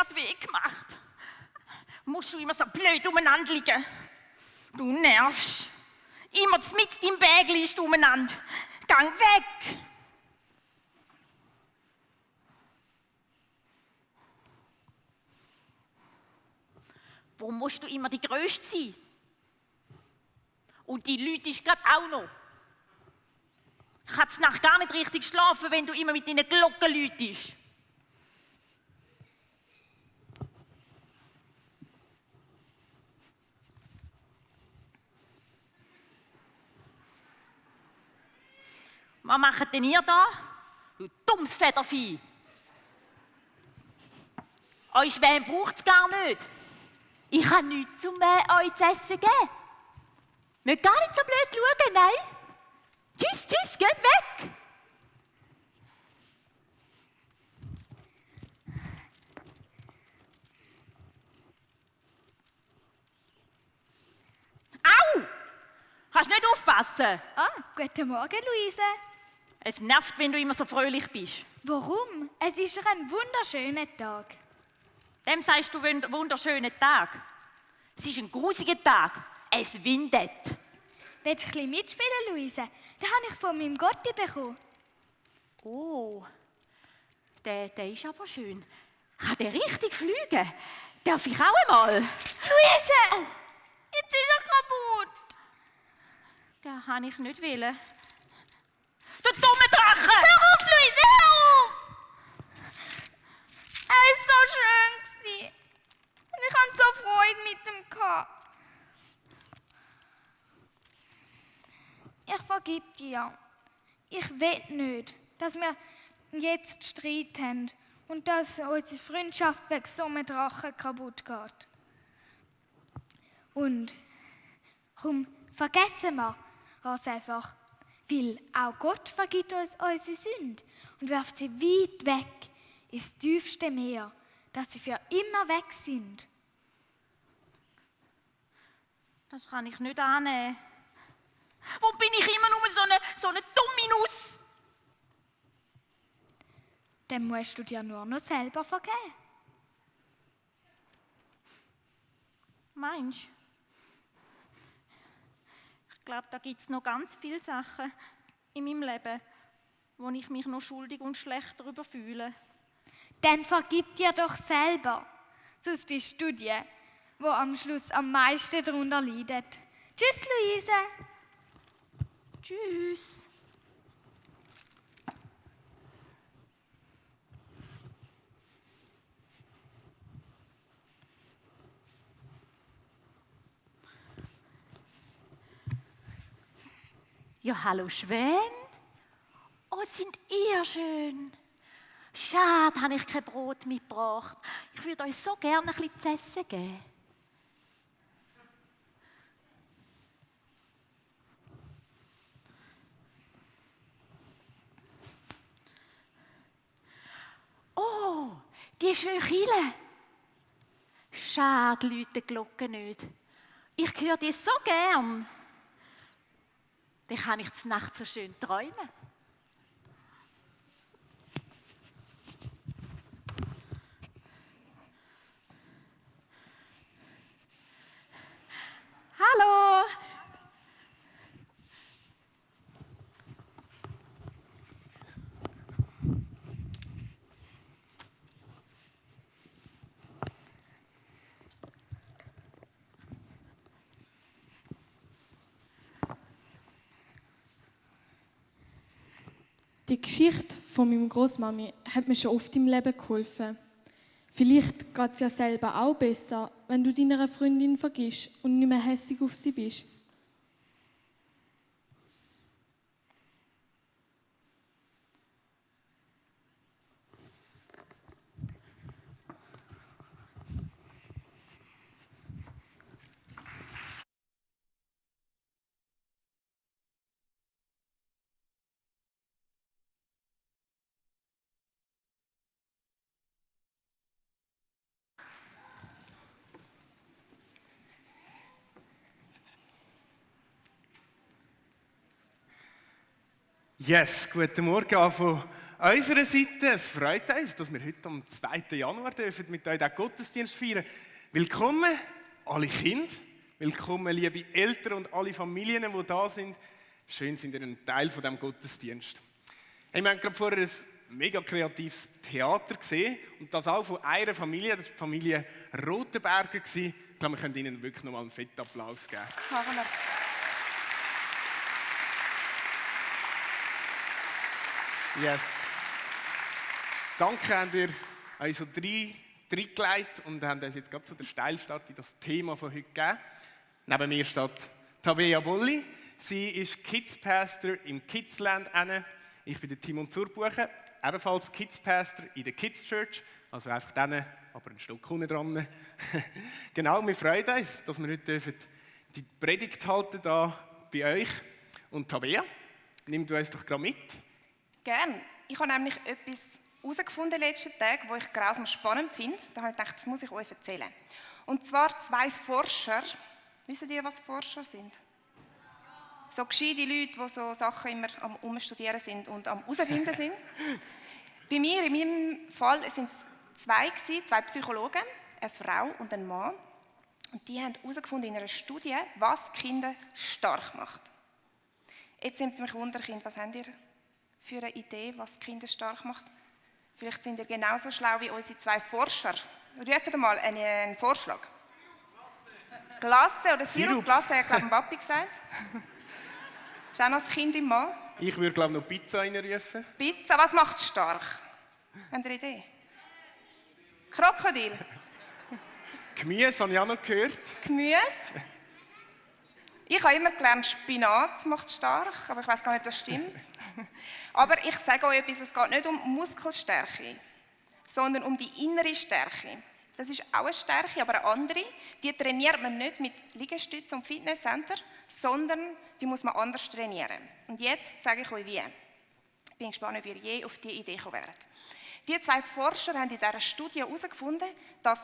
gerade weh gemacht. Musst du immer so blöd umeinander liegen? Du nervst. Immer mit deinem Bägli ist umeinander. Gang weg! Wo musst du immer die Größte sein? Und die Leute ist gerade auch noch. Ich kann nachts gar nicht richtig schlafen, wenn du immer mit deinen Glocken läutest. Was macht denn ihr da? Du dummes Federvieh! Euch Schwäne braucht es gar nicht. Ich habe nichts, um euch zu essen zu geben. Nicht gar nicht so blöd schauen, nein. Tschüss, tschüss, geht weg! Au! Kannst nicht aufpassen? Ah, guten Morgen, Luise. Es nervt, wenn du immer so fröhlich bist. Warum? Es ist ein wunderschöner Tag. Dem sagst du wunderschönen Tag. Es ist ein grusiger Tag. Es windet. Willst du ein bisschen mitspielen, Luise? Den habe ich von meinem Gotti bekommen. Oh, der ist aber schön. Kann der richtig fliegen? Darf ich auch einmal? Luise! Oh. Jetzt ist er kaputt. Den habe ich nicht wollen. Du dumme Drache! Hör auf, Luise, hör auf! Er war so schön. Und ich hatte so Freude mit ihm gehabt. Ich vergib dir. Ich will nicht, dass wir jetzt Streit haben und dass unsere Freundschaft wegen so einem Drachen kaputt geht. Und komm, vergessen wir es einfach, weil auch Gott vergibt uns unsere Sünde und wirft sie weit weg ins tiefste Meer, dass sie für immer weg sind. Das kann ich nicht annehmen. Warum bin ich immer nur so eine dumme Nuss? Dann musst du dir nur noch selber vergeben. Meinst du? Ich glaube, da gibt es noch ganz viele Sachen in meinem Leben, wo ich mich noch schuldig und schlecht darüber fühle. Dann vergib dir doch selber. Sonst bist du die, die am Schluss am meisten darunter leidet. Tschüss, Luise. Tschüss. Ja, hallo Schwäne. Oh, sind ihr schön. Schade, habe ich kein Brot mitgebracht. Ich würde euch so gerne ein bisschen zu essen geben. Oh, die schöne Kille. Schade, läutet die Glocke nicht. Ich höre die so gern. Dann kann ich zur Nacht so schön träumen. Hallo! Die Geschichte von meiner Großmami hat mir schon oft im Leben geholfen. Vielleicht geht es ja selber auch besser, wenn du deiner Freundin vergisst und nicht mehr hässig auf sie bist. Yes, guten Morgen auch von unserer Seite, es freut uns, dass wir heute am 2. Januar dürfen mit euch den Gottesdienst feiern. Willkommen alle Kinder, willkommen liebe Eltern und alle Familien, die da sind. Schön, sind ihr ein Teil von diesem Gottesdienst. Hey, wir haben gerade vorher ein mega kreatives Theater gesehen und das auch von einer Familie, das war die Familie Rotenberger. Ich glaube, wir können ihnen wirklich nochmal einen fetten Applaus geben. Machen wir. Yes. Danke, habt ihr euch so reingelegt und haben uns jetzt gerade so den Steilstart in das Thema von heute gegeben. Neben mir steht Tabea Bolli. Sie ist Kids Pastor im Kidsland. Ich bin der Timon Zurbuchen, ebenfalls Kids Pastor in der Kids Church. Also einfach denen, aber ein Stück unten dran. Genau, wir freuen uns, dass wir heute die Predigt halten hier bei euch. Und Tabea, nimm du uns doch gerade mit. Gerne. Ich habe nämlich etwas herausgefunden in den letzten Tagen, das ich grausam spannend finde. Da habe ich gedacht, das muss ich euch erzählen. Und zwar 2 Forscher. Wisst ihr, was Forscher sind? So gescheite Leute, die so Sachen immer am Umstudieren sind und am Herausfinden sind. Bei mir, in meinem Fall, sind es 2 Psychologen, eine Frau und ein Mann. Und die haben herausgefunden in einer Studie, was Kinder stark macht. Jetzt nimmt es mich Wunder, Kinder, was habt ihr für eine Idee, was Kinder stark macht? Vielleicht sind ihr genauso schlau wie unsere 2 Forscher. Ruft mal einen Vorschlag. Glasse oder Sirup? Glasse hat, glaube ich, Papi gesagt. Ist auch noch das Kind im Mann. Ich würde, glaube ich, noch Pizza reinrufen. Pizza, was macht stark? Habt ihr eine Idee? Krokodil. Gemüse habe ich auch noch gehört. Gemüse. Ich habe immer gelernt, Spinat macht stark, aber ich weiß gar nicht, ob das stimmt. Aber ich sage euch etwas, es geht nicht um Muskelstärke, sondern um die innere Stärke. Das ist auch eine Stärke, aber eine andere. Die trainiert man nicht mit Liegestützen und Fitnesscenter, sondern die muss man anders trainieren. Und jetzt sage ich euch wie. Ich bin gespannt, ob ihr je auf diese Idee kommen werdet. Die 2 Forscher haben in dieser Studie herausgefunden, dass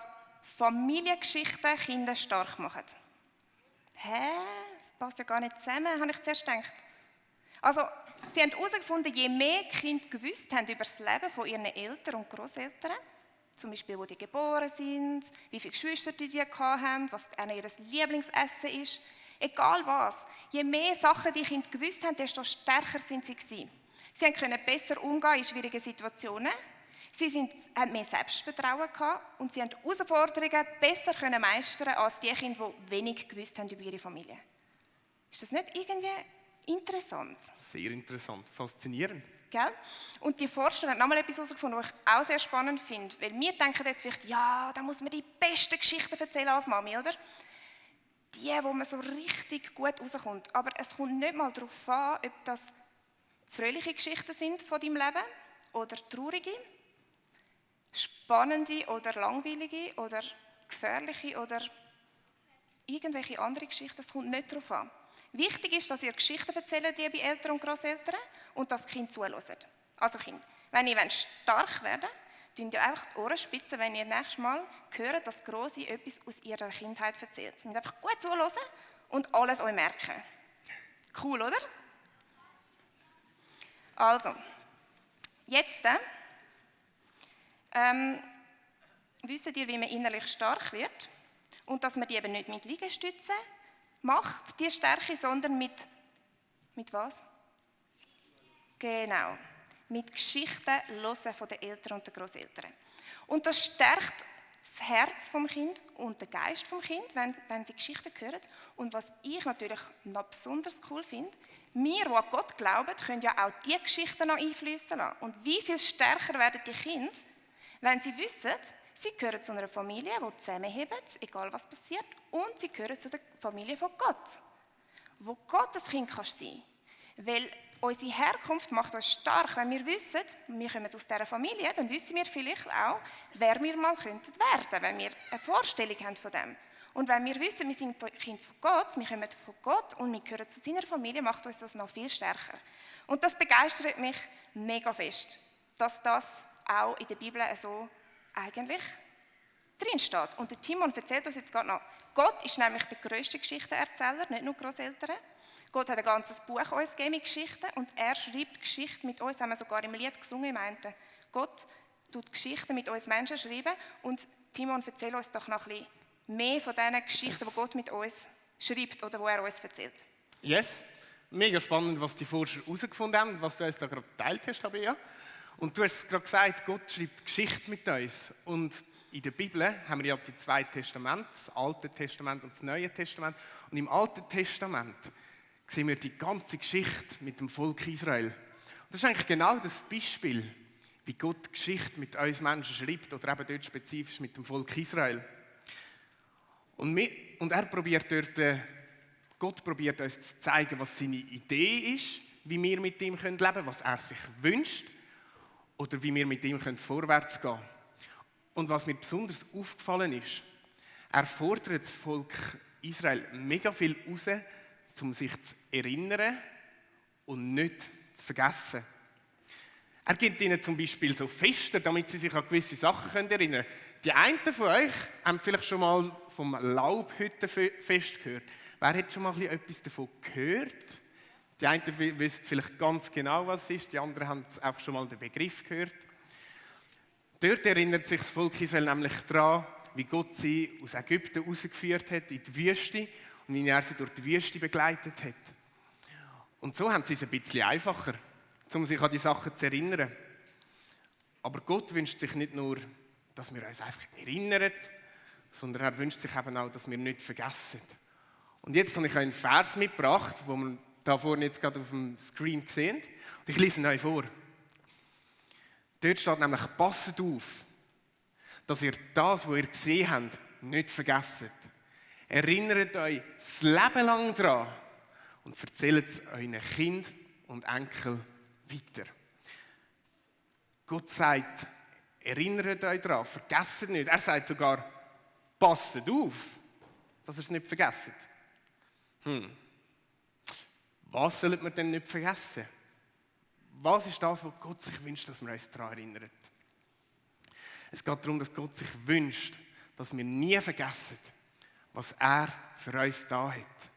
Familiengeschichten Kinder stark machen. Hä? Das passt ja gar nicht zusammen, habe ich zuerst gedacht. Also, sie haben herausgefunden, je mehr die Kinder gewusst haben über das Leben von ihren Eltern und Grosseltern, zum Beispiel, wo die geboren sind, wie viele Geschwister die hatten, was ihr Lieblingsessen ist, egal was. Je mehr Sachen die Kinder gewusst haben, desto stärker sind sie gewesen. Sie können besser umgehen in schwierigen Situationen. Sie haben mehr Selbstvertrauen gehabt und sie haben Herausforderungen besser meistern als die Kinder, die wenig gewusst haben über ihre Familie. Ist das nicht irgendwie interessant? Sehr interessant, faszinierend. Gell? Und die Forscher haben nochmal etwas herausgefunden, was ich auch sehr spannend finde. Weil wir denken jetzt vielleicht, ja, da muss man die besten Geschichten erzählen als Mami, oder? Die, wo man so richtig gut rauskommt. Aber es kommt nicht mal darauf an, ob das fröhliche Geschichten sind von deinem Leben oder traurige, spannende oder langweilige oder gefährliche oder irgendwelche andere Geschichten. Das kommt nicht darauf an. Wichtig ist, dass ihr Geschichten erzählt, liebe Eltern und Grosseltern, und dass die Kinder zuhören. Also Kinder, wenn ihr stark werden wollt, ihr einfach die Ohren spitzen, wenn ihr nächstes Mal hört, dass Grossi etwas aus ihrer Kindheit erzählt. Ihr müsst einfach gut zuhören und alles euch merken. Cool, oder? Also, jetzt wisst ihr, wie man innerlich stark wird und dass man die eben nicht mit Liegestützen macht, die Stärke, sondern mit was? Genau, mit Geschichten hören von den Eltern und den Grosseltern. Und das stärkt das Herz vom Kind und den Geist vom Kind, wenn sie Geschichten hören. Und was ich natürlich noch besonders cool finde, wir, die an Gott glauben, können ja auch diese Geschichten noch einfließen lassen. Und wie viel stärker werden die Kinder, wenn sie wissen, sie gehören zu einer Familie, die zusammenhält, egal was passiert, und sie gehören zu der Familie von Gott, wo Gottes Kind kannst sein. Weil unsere Herkunft macht uns stark. Wenn wir wissen, wir kommen aus dieser Familie, dann wissen wir vielleicht auch, wer wir mal werden könnten, wenn wir eine Vorstellung haben von dem. Und wenn wir wissen, wir sind Kind von Gott, wir kommen von Gott und wir gehören zu seiner Familie, macht uns das noch viel stärker. Und das begeistert mich mega fest, dass das auch in der Bibel so eigentlich drin steht. Und der Timon erzählt uns jetzt gerade noch, Gott ist nämlich der grösste Geschichtenerzähler, nicht nur Grosseltern. Gott hat ein ganzes Buch uns gegeben mit Geschichten und er schreibt Geschichten mit uns, haben wir sogar im Lied gesungen, im einen. Gott tut Geschichten mit uns Menschen schreiben und Timon, erzähl uns doch noch ein bisschen mehr von diesen Geschichten, die Gott mit uns schreibt oder die er uns erzählt. Yes, mega spannend, was die Forscher herausgefunden haben, was du uns da gerade geteilt hast, Tabea. Und du hast gerade gesagt, Gott schreibt Geschichte mit uns. Und in der Bibel haben wir ja die zwei Testamente, das Alte Testament und das Neue Testament. Und im Alten Testament sehen wir die ganze Geschichte mit dem Volk Israel. Und das ist eigentlich genau das Beispiel, wie Gott Geschichte mit uns Menschen schreibt, oder eben dort spezifisch mit dem Volk Israel. Und er probiert dort, Gott probiert uns zu zeigen, was seine Idee ist, wie wir mit ihm leben können, was er sich wünscht, oder wie wir mit ihm vorwärts gehen können. Und was mir besonders aufgefallen ist, er fordert das Volk Israel mega viel raus, um sich zu erinnern und nicht zu vergessen. Er gibt ihnen zum Beispiel so Feste, damit sie sich an gewisse Sachen erinnern können. Die einen von euch haben vielleicht schon mal vom Laubhüttenfest gehört. Wer hat schon mal etwas davon gehört? Die einen wissen vielleicht ganz genau, was es ist, die anderen haben einfach schon mal den Begriff gehört. Dort erinnert sich das Volk Israel nämlich daran, wie Gott sie aus Ägypten rausgeführt hat in die Wüste und wie er sie durch die Wüste begleitet hat. Und so haben sie es ein bisschen einfacher, um sich an die Sachen zu erinnern. Aber Gott wünscht sich nicht nur, dass wir uns einfach erinnern, sondern er wünscht sich eben auch, dass wir nicht vergessen. Und jetzt habe ich einen Vers mitgebracht, den wir da vorne jetzt gerade auf dem Screen sehen. Und ich lese ihn euch vor. Dort steht nämlich, passet auf, dass ihr das, was ihr gesehen habt, nicht vergesst. Erinnert euch das Leben lang daran und erzählt es euren Kindern und Enkeln weiter. Gott sagt, erinnert euch daran, vergesst nicht. Er sagt sogar, passet auf, dass ihr es nicht vergesst. Was sollen wir denn nicht vergessen? Was ist das, was Gott sich wünscht, dass wir uns daran erinnern? Es geht darum, dass Gott sich wünscht, dass wir nie vergessen, was er für uns da hat.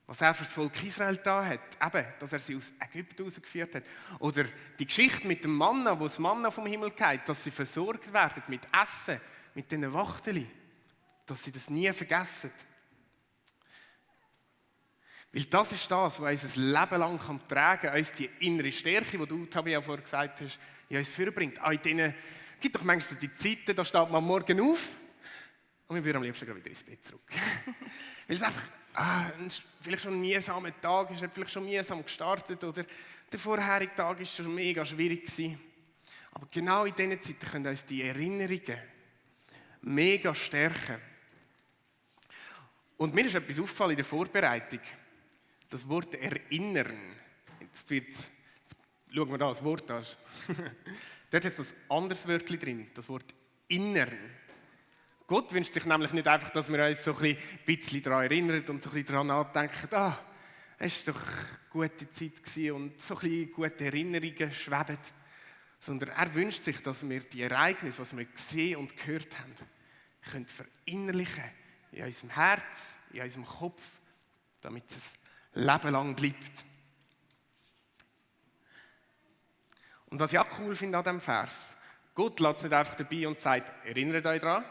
Was er für das Volk Israel da hat. Eben, dass er sie aus Ägypten rausgeführt hat. Oder die Geschichte mit dem Manna, wo das Manna vom Himmel geht, dass sie versorgt werden mit Essen, mit diesen Wachteli. Dass sie das nie vergessen. Weil das ist das, was uns ein Leben lang tragen kann, uns die innere Stärke, die du, Tabea, vorher gesagt hast, in uns vorbringt. Auch in denen, es gibt doch manchmal die Zeiten, da steht man am Morgen auf und wir würden am liebsten wieder ins Bett zurück. Weil es einfach vielleicht schon ein mühsamer Tag ist, vielleicht schon mühsam gestartet oder der vorherige Tag war schon mega schwierig gewesen. Aber genau in diesen Zeiten können uns die Erinnerungen mega stärken. Und mir ist etwas aufgefallen in der Vorbereitung. Das Wort erinnern. Jetzt schauen wir da das Wort an. Dort ist das anderes Wörtchen drin, das Wort innern. Gott wünscht sich nämlich nicht einfach, dass wir uns so ein bisschen daran erinnern und so ein bisschen daran nachdenken, es war doch eine gute Zeit gewesen und so ein bisschen gute Erinnerungen schweben. Sondern er wünscht sich, dass wir die Ereignisse, was wir gesehen und gehört haben, können verinnerlichen in unserem Herz, in unserem Kopf, damit es Leben lang bleibt. Und was ich auch cool finde an diesem Vers, Gott lässt es nicht einfach dabei und sagt, erinnert euch daran,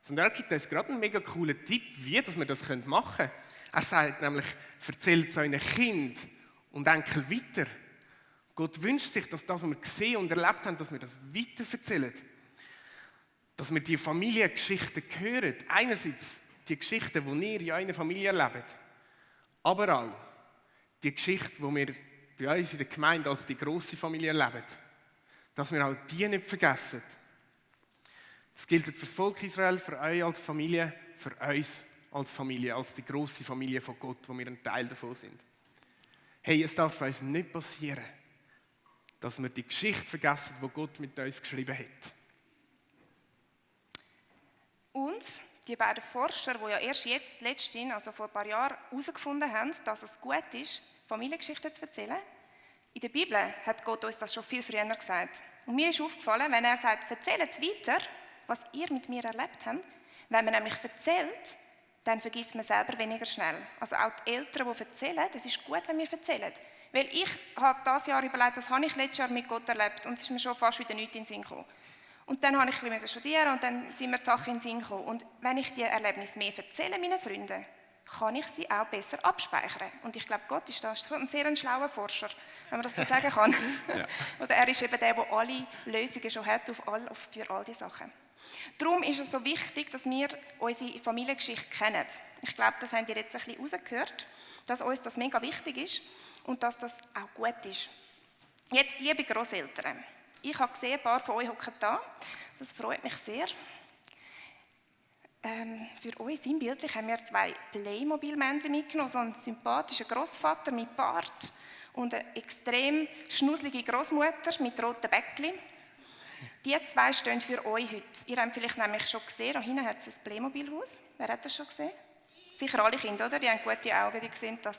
sondern er gibt uns gerade einen mega coolen Tipp, wie dass wir das machen können. Er sagt nämlich, erzählt es euren Kindern und Enkeln weiter. Gott wünscht sich, dass das, was wir gesehen und erlebt haben, dass wir das weiter erzählen. Dass wir die Familiengeschichten hören. Einerseits die Geschichten, die ihr in eurer Familie erlebt, aber auch die Geschichte, die wir bei uns in der Gemeinde als die grosse Familie erleben. Dass wir auch die nicht vergessen. Das gilt für das Volk Israel, für euch als Familie, für uns als Familie, als die grosse Familie von Gott, wo wir ein Teil davon sind. Hey, es darf uns nicht passieren, dass wir die Geschichte vergessen, die Gott mit uns geschrieben hat. Und die beiden Forscher, die ja erst jetzt, letztens, also vor ein paar Jahren, herausgefunden haben, dass es gut ist, Familiengeschichten zu erzählen, in der Bibel hat Gott uns das schon viel früher gesagt. Und mir ist aufgefallen, wenn er sagt, erzählt es weiter, was ihr mit mir erlebt habt, wenn man nämlich erzählt, dann vergisst man selber weniger schnell. Also auch die Eltern, die erzählen, es ist gut, wenn wir erzählen. Weil ich habe dieses Jahr überlegt, was habe ich letztes Jahr mit Gott erlebt und es ist mir schon fast wieder nichts in den Sinn gekommen. Und dann habe ich ein bisschen studieren und dann sind mir die Sachen in den Sinn gekommen. Und wenn ich die Erlebnisse mehr erzähle meinen Freunden, kann ich sie auch besser abspeichern. Und ich glaube, Gott ist da ein sehr schlauer Forscher, wenn man das so sagen kann. Ja. Oder er ist eben der alle Lösungen schon hat für all diese Sachen. Darum ist es so wichtig, dass wir unsere Familiengeschichte kennen. Ich glaube, das habt ihr jetzt ein bisschen rausgehört, dass uns das mega wichtig ist und dass das auch gut ist. Jetzt, liebe Grosseltern, ich habe gesehen, ein paar von euch hocken da. Das freut mich sehr. Für euch sinnbildlich haben wir 2 Playmobil-Männchen mitgenommen, so einen sympathischen Grossvater mit Bart und eine extrem schnuselige Grossmutter mit roten Bäckchen. Die 2 stehen für euch heute. Ihr habt vielleicht nämlich schon gesehen, da hinten hat es ein Playmobil-Haus. Wer hat das schon gesehen? Sicher alle Kinder, oder? Die haben gute Augen, die sehen das.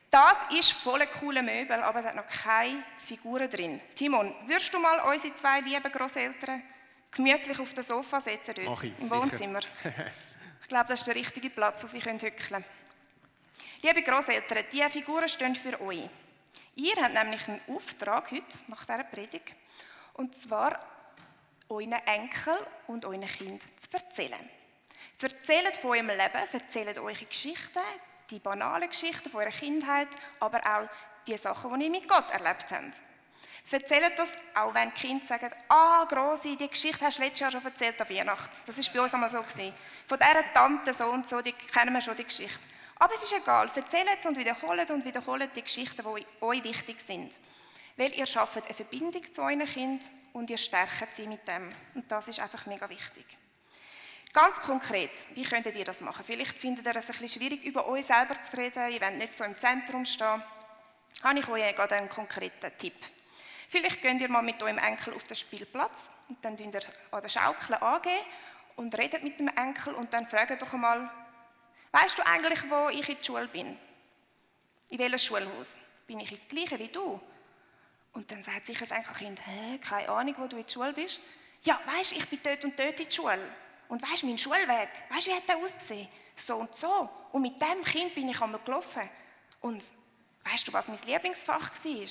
Das ist voll coole Möbel, aber es hat noch keine Figuren drin. Timon, würdest du mal unsere 2 lieben Grosseltern gemütlich auf das Sofa setzen dort, im Wohnzimmer? Ich glaube, das ist der richtige Platz, wo sie hückeln können. Liebe Grosseltern, diese Figuren stehen für euch. Ihr habt nämlich einen Auftrag heute, nach dieser Predigt, und zwar euren Enkel und euren Kind zu erzählen. Erzählt von eurem Leben, erzählt eure Geschichten, die banalen Geschichten von eurer Kindheit, aber auch die Sachen, die ihr mit Gott erlebt habt. Erzählt das, auch wenn die Kinder sagen, Grossi, die Geschichte hast du letztes Jahr schon erzählt an Weihnachten. Das war bei uns einmal so. Von dieser Tante so und so, die kennen wir schon, die Geschichte. Aber es ist egal, erzählt es und wiederholt die Geschichten, die euch wichtig sind. Weil ihr schafft eine Verbindung zu euren Kindern und ihr stärkt sie mit dem. Und das ist einfach mega wichtig. Ganz konkret, wie könntet ihr das machen? Vielleicht findet ihr es ein bisschen schwierig, über euch selber zu reden, ihr wollt nicht so im Zentrum stehen. Habe ich euch gerade einen konkreten Tipp. Vielleicht geht ihr mal mit eurem Enkel auf den Spielplatz und dann könnt ihr an der Schaukel angehen und redet mit dem Enkel und dann fragt doch einmal, weißt du eigentlich, wo ich in der Schule bin? In welchem Schulhaus? Bin ich ins Gleiche wie du? Und dann sagt sich das Enkelkind, keine Ahnung, wo du in der Schule bist. Ja, weisst, ich bin dort und dort in der Schule. Und weisst, mein Schulweg, weisst, wie hat der ausgesehen? So und so. Und mit dem Kind bin ich einmal gelaufen. Und weisst du, was mein Lieblingsfach war?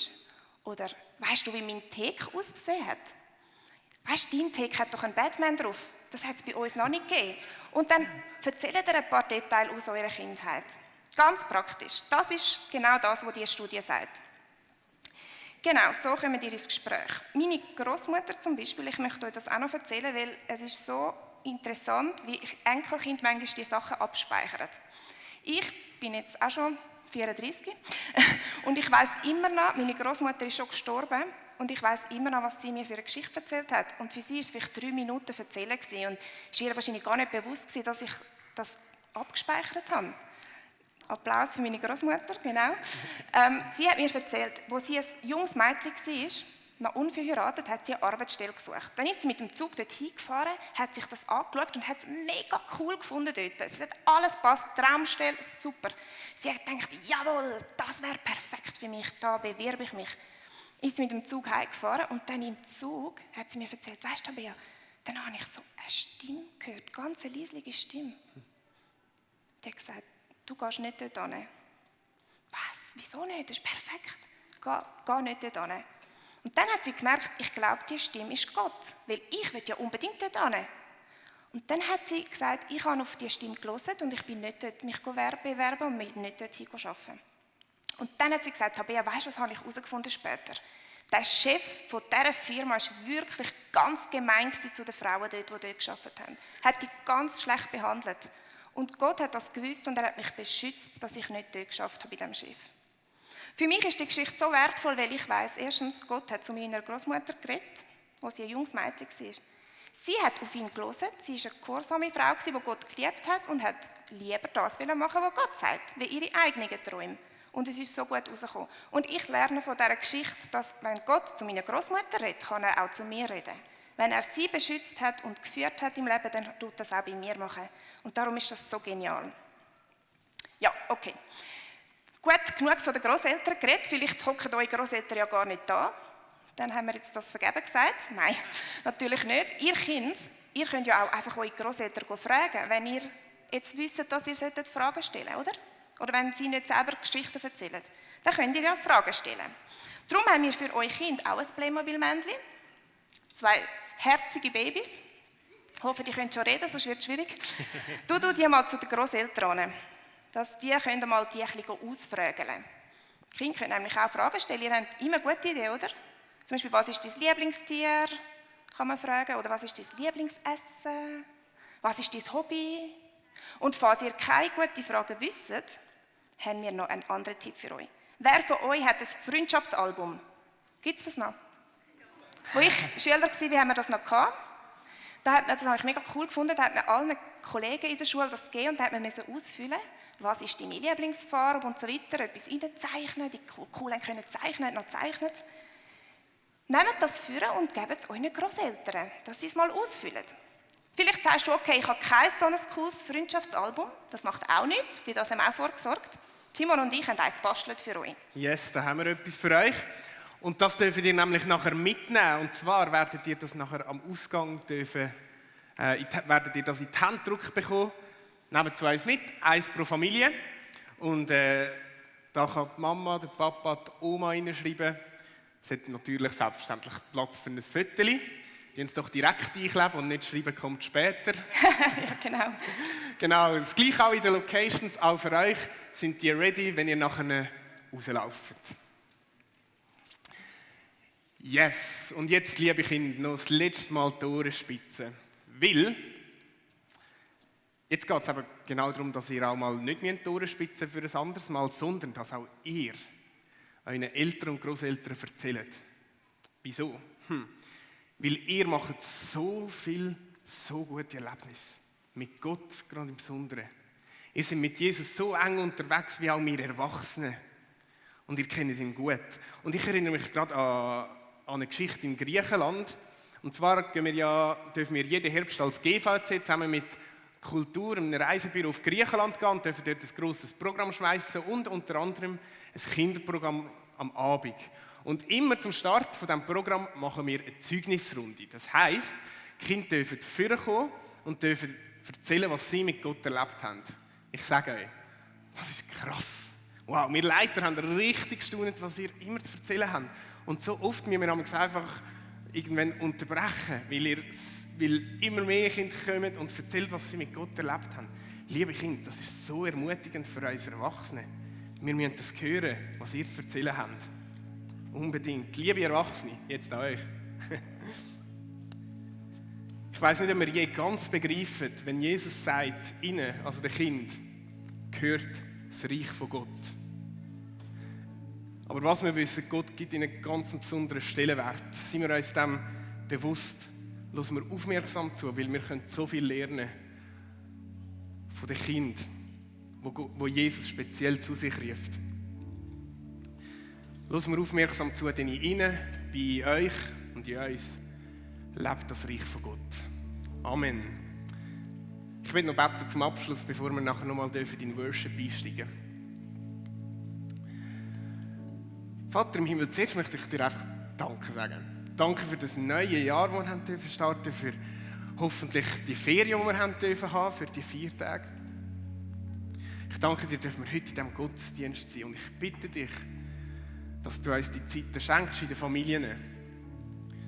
Oder weisst du, wie mein Theke ausgesehen hat? Weisst du, dein Theke hat doch einen Batman drauf. Das hat es bei uns noch nicht gegeben. Und dann erzählt ihr ein paar Details aus eurer Kindheit. Ganz praktisch. Das ist genau das, was die Studie sagt. Genau, so kommen wir ins Gespräch. Meine Großmutter zum Beispiel, ich möchte euch das auch noch erzählen, weil es ist so interessant, wie Enkelkind manchmal die Sachen abspeichern. Ich bin jetzt auch schon 34 und ich weiss immer noch, meine Großmutter ist schon gestorben und ich weiss immer noch, was sie mir für eine Geschichte erzählt hat. Und für sie war es vielleicht 3 Minuten erzählen gewesen und es war ihr wahrscheinlich gar nicht bewusst gewesen, dass ich das abgespeichert habe. Applaus für meine Großmutter, genau. Sie hat mir erzählt, als sie ein junges Mädchen war, noch unverheiratet, hat sie eine Arbeitsstelle gesucht. Dann ist sie mit dem Zug dort hingefahren, hat sich das angeschaut und hat es mega cool gefunden dort. Es hat alles passt, Traumstelle, super. Sie hat gedacht, jawohl, das wäre perfekt für mich, da bewerbe ich mich. Ist sie mit dem Zug heimgefahren und dann im Zug hat sie mir erzählt, weisst du, Tabea, dann habe ich so eine Stimme gehört, ganz eine leisliche Stimme. Die hat gesagt, du gehst nicht dort hin. Was? Wieso nicht? Das ist perfekt. Geh nicht dort hin. Und dann hat sie gemerkt, ich glaube, die Stimme ist Gott. Weil ich will ja unbedingt dort hin. Und dann hat sie gesagt, ich habe auf die Stimme gehört und ich bin nicht dort mich bewerben und bin nicht dort arbeiten. Und dann hat sie gesagt, Tabea, weisst du, was habe ich herausgefunden später? Der Chef von dieser Firma war wirklich ganz gemein zu den Frauen dort, die dort gearbeitet haben. Hat die ganz schlecht behandelt. Und Gott hat das gewusst und er hat mich beschützt, dass ich nicht dort geschafft habe bei diesem Schiff. Für mich ist die Geschichte so wertvoll, weil ich weiss, erstens, Gott hat zu meiner Großmutter geredet, als sie ein junges Mädchen war. Sie hat auf ihn gehört, sie war eine gehorsame Frau, die Gott geliebt hat und hat lieber das machen, was Gott sagt, wie ihre eigenen Träume. Und es ist so gut rausgekommen. Und ich lerne von dieser Geschichte, dass wenn Gott zu meiner Großmutter redet, kann er auch zu mir reden. Wenn er sie beschützt hat und geführt hat im Leben, dann tut das auch bei mir machen. Und darum ist das so genial. Ja, okay. Gut, genug von den Grosseltern geredet. Vielleicht hocken eure Grosseltern ja gar nicht da. Dann haben wir jetzt das vergeben gesagt. Nein, natürlich nicht. Ihr Kind, ihr könnt ja auch einfach eure Grosseltern fragen, wenn ihr jetzt wissen, dass ihr Fragen stellen solltet, oder? Oder wenn sie nicht selber Geschichten erzählen, dann könnt ihr ja Fragen stellen. Darum haben wir für euch Kinder auch ein Playmobil-Männchen. 2 herzige Babys. Ich hoffe, die können schon reden, sonst wird es schwierig. Du die mal zu den Grosseltern, dass die können mal die ein bisschen ausfragen. Die Kinder können nämlich auch Fragen stellen. Ihr habt immer gute Ideen, oder? Zum Beispiel, was ist dein Lieblingstier? Kann man fragen. Oder was ist dein Lieblingsessen? Was ist dein Hobby? Und falls ihr keine guten Fragen wisst, haben wir noch einen anderen Tipp für euch. Wer von euch hat ein Freundschaftsalbum? Gibt es das noch? Wo ich Schüler war, haben wir das noch gehabt. Das habe ich mega cool gefunden. Da hat man allen Kollegen in der Schule das gegeben und da hat man ausfüllen, was ist deine Lieblingsfarbe und so weiter, etwas reinzeichnen. Die Coolen können zeichnen, noch zeichnen. Nehmt das vor und gebt es euren Grosseltern, dass sie es mal ausfüllen. Vielleicht sagst du, okay, ich habe kein so ein cooles Freundschaftsalbum. Das macht auch nichts, für das haben wir auch vorgesorgt. Timon und ich haben eins gebastelt für euch. Yes, da haben wir etwas für euch. Und das dürft ihr nämlich nachher mitnehmen. Und zwar werdet ihr das nachher am Ausgang werdet ihr das in die Hand gedrückt bekommen. Nehmt 2 mit, 1 pro Familie. Und da kann die Mama, der Papa, die Oma reinschreiben. Es hat natürlich selbstverständlich Platz für ein Foto. Die uns doch direkt einkleben und nicht schreiben, kommt später. Ja, genau. Genau, das gleiche auch in den Locations, auch für euch. Sind die ready, wenn ihr nachher rauslauft? Yes, und jetzt, liebe Kinder, noch das letzte Mal die Ohren spitzen. Weil, jetzt geht es aber genau darum, dass ihr auch mal nicht die Ohren spitzen für ein anderes Mal, sondern dass auch ihr euren Eltern und Grosseltern erzählt. Wieso? Weil ihr macht so viel, so gute Erlebnisse. Mit Gott gerade im Besonderen. Ihr seid mit Jesus so eng unterwegs wie auch wir Erwachsenen. Und ihr kennt ihn gut. Und ich erinnere mich gerade an eine Geschichte in Griechenland. Und zwar dürfen wir jeden Herbst als GVC zusammen mit Kultur einem Reisebüro auf Griechenland gehen und dürfen dort ein grosses Programm schmeißen und unter anderem ein Kinderprogramm am Abend. Und immer zum Start von diesem Programm machen wir eine Zeugnisrunde. Das heisst, die Kinder dürfen vorkommen und dürfen erzählen, was sie mit Gott erlebt haben. Ich sage euch, das ist krass. Wow, wir Leiter haben richtig gestaunt, was ihr immer zu erzählen habt. Und so oft müssen wir einfach irgendwann unterbrechen, weil immer mehr Kinder kommen und erzählen, was sie mit Gott erlebt haben. Liebe Kinder, das ist so ermutigend für uns Erwachsene. Wir müssen das hören, was ihr zu erzählen habt. Unbedingt. Liebe Erwachsene, jetzt an euch. Ich weiss nicht, ob wir je ganz begreifen, wenn Jesus sagt, ihnen, also dem Kind, gehört das Reich von Gott. Aber was wir wissen, Gott gibt ihnen einen ganz besonderen Stellenwert. Sind wir uns dem bewusst, hören wir aufmerksam zu, weil wir können so viel lernen von den Kindern, wo Jesus speziell zu sich ruft. Hören wir aufmerksam zu, denn in ihnen, bei euch und in uns lebt das Reich von Gott. Amen. Ich will noch beten zum Abschluss, bevor wir nachher nochmal in Worship einsteigen. Vater im Himmel, zuerst möchte ich dir einfach Danke sagen. Danke für das neue Jahr, das wir starten dürfen, für hoffentlich die Ferien, die wir haben dürfen haben, für die 4 Tage. Ich danke dir, dass wir heute in diesem Gottesdienst sind und ich bitte dich, dass du uns die Zeiten schenkst in den Familien,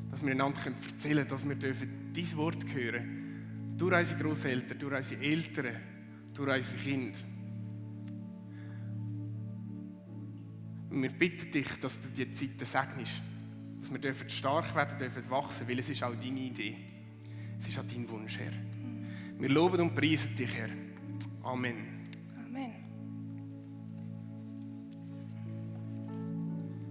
dass wir einander erzählen können, dass wir dein Wort hören, durch unsere Grosseltern, durch unsere Eltern, durch unsere Kinder. Und wir bitten dich, dass du diese Zeiten segnest, dass wir stark werden dürfen, wachsen, weil es ist auch deine Idee. Es ist auch dein Wunsch, Herr. Wir loben und preisen dich, Herr. Amen. Amen.